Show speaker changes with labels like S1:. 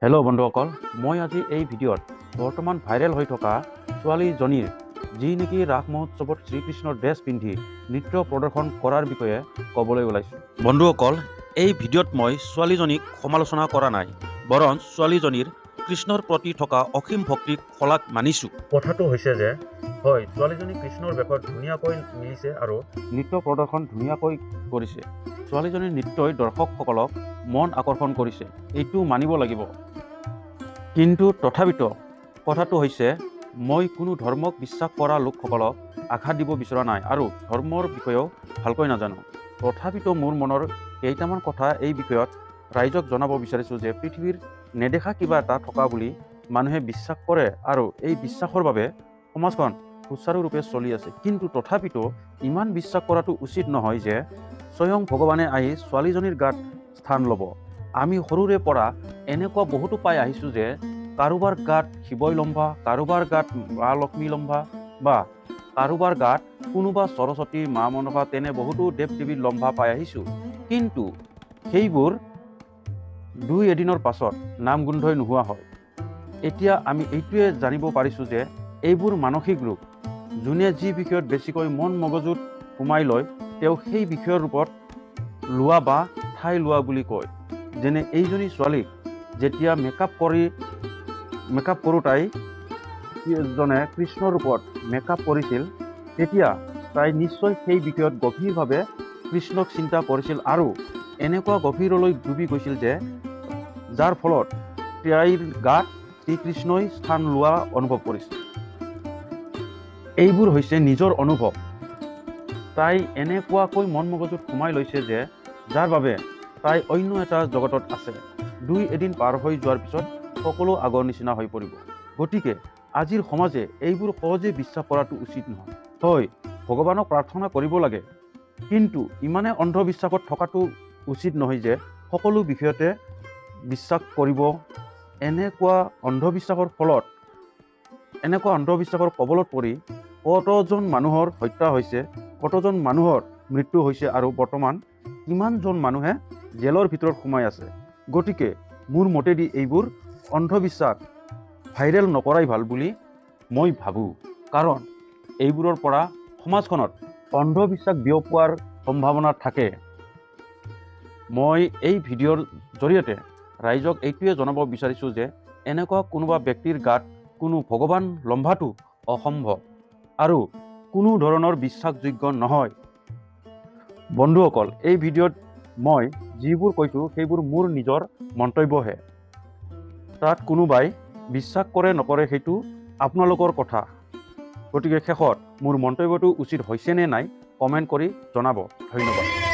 S1: Hello' বন্ধুসকল, মই আজি এই ভিডিঅ'ত বৰ্তমান ভাইৰেল হৈ থকা ছোৱালীজনীৰ, যি নেকি ৰাস মহোৎসৱত শ্ৰীকৃষ্ণৰ ড্ৰেছ পিন্ধি নৃত্য প্ৰদৰ্শন কৰাৰ বিষয়ে ক'বলৈ ওলাইছোঁ। বন্ধুসকল, এই ভিডিঅ'ত মই ছোৱালীজনীক সমালোচনা কৰা নাই, বৰং ছোৱালীজনীৰ কৃষ্ণৰ প্ৰতি থকা অসীম ভক্তিক শলাগ মানিছোঁ। কথাটো হৈছে যে হয়, ছোৱালীজনী কৃষ্ণৰ বেশত ধুনীয়াকৈ মিলিছে আৰু নৃত্য প্ৰদৰ্শন ধুনীয়াকৈ কৰিছে। ছোৱালীজনীৰ নৃত্যই দৰ্শকসকলক মন আকৰ্ষণ কৰিছে, এইটো মানিব লাগিব। কিন্তু তথাপিতো কথাটো হৈছে, মই কোনো ধৰ্মক বিশ্বাস কৰা লোকসকলক আঘাত দিব বিচৰা নাই আৰু ধৰ্মৰ বিষয়েও ভালকৈ নাজানো। তথাপিতো মোৰ মনৰ কেইটামান কথা এই বিষয়ত ৰাইজক জনাব বিচাৰিছোঁ যে পৃথিৱীৰ নেদেখা কিবা এটা থকা বুলি মানুহে বিশ্বাস কৰে আৰু এই বিশ্বাসৰ বাবে সমাজখন সুচাৰুৰূপে চলি আছে। কিন্তু তথাপিতো ইমান বিশ্বাস কৰাটো উচিত নহয় যে স্বয়ং ভগৱানে আহি ছোৱালীজনীৰ গাত স্থান ল'ব। আমি সৰুৰে পৰা এনেকুৱা বহুতো পাই আহিছোঁ যে কাৰোবাৰ গাত শিৱই লম্ভা, কাৰোবাৰ গাত মা লক্ষ্মী লম্ভা বা কাৰোবাৰ গাত কোনোবা সৰস্বতী, মা মনসা, তেনে বহুতো দেৱ দেৱীৰ লম্ভা পাই আহিছোঁ। কিন্তু সেইবোৰ দুই এদিনৰ পাছত নাম গোন্ধই নোহোৱা হয়। এতিয়া আমি এইটোৱে জানিব পাৰিছোঁ যে এইবোৰ মানসিক ৰোগ। যোনে যি বিষয়ত বেছিকৈ মন মগজুত সোমাই লয়, তেওঁ সেই বিষয়ৰ ৰূপত লোৱা বা ঠাই লোৱা বুলি কয়। যেনে এইজনী ছোৱালীক যেতিয়া মেকআপ কৰোঁতাই জনে কৃষ্ণৰ ৰূপত মেকআপ কৰিছিল, তেতিয়া তাই নিশ্চয় সেই বিষয়ত গভীৰভাৱে কৃষ্ণক চিন্তা কৰিছিল আৰু এনেকুৱা গভীৰলৈ ডুবি গৈছিল যে যাৰ ফলত তাইৰ গাত শ্ৰীকৃষ্ণই স্থান লোৱা অনুভৱ কৰিছিল। এইবোৰ হৈছে নিজৰ অনুভৱ। তাই এনেকুৱাকৈ মন মগজুত সোমাই লৈছে যে যাৰ বাবে তাই অন্য এটা জগতত আছে। দুই এদিন পাৰ হৈ যোৱাৰ পিছত সকলো আগৰ নিচিনা হৈ পৰিব। গতিকে আজিৰ সমাজে এইবোৰ সহজে বিশ্বাস কৰাটো উচিত নহয়। হয়, ভগৱানক প্ৰাৰ্থনা কৰিব লাগে, কিন্তু ইমানে অন্ধবিশ্বাসত থকাটো উচিত নহয় যে সকলো বিষয়তে বিশ্বাস কৰিব। এনেকুৱা অন্ধবিশ্বাসৰ ফলত, এনেকুৱা অন্ধবিশ্বাসৰ কবলত পৰি কতজন মানুহৰ হত্যা হৈছে, কতজন মানুহৰ মৃত্যু হৈছে আৰু বৰ্তমান কিমানজন মানুহে জেলৰ ভিতৰত সোমাই আছে। গতিকে মোৰ মতেদি এইবোৰ অন্ধবিশ্বাস ভাইৰেল নকৰাই ভাল বুলি মই ভাবোঁ, কাৰণ এইবোৰৰ পৰা সমাজখনত অন্ধবিশ্বাস বিয়পোৱাৰ সম্ভাৱনা থাকে। মই এই ভিডিঅ'ৰ জৰিয়তে ৰাইজক এইটোৱে জনাব বিচাৰিছোঁ যে এনেকুৱা কোনোবা ব্যক্তিৰ গাত কোনো ভগৱান লম্ভাটো অসম্ভৱ আৰু কোনো ধৰণৰ বিশ্বাসযোগ্য নহয়। বন্ধুসকল, এই ভিডিঅ'ত মই যিবোৰ কৈছোঁ, সেইবোৰ মোৰ নিজৰ মন্তব্যহে। তাত কোনোবাই বিশ্বাস কৰে নকৰে, সেইটো আপোনালোকৰ কথা। গতিকে শেষত মোৰ মন্তব্যটো উচিত হৈছেনে নাই, কমেণ্ট কৰি জনাব। ধন্যবাদ।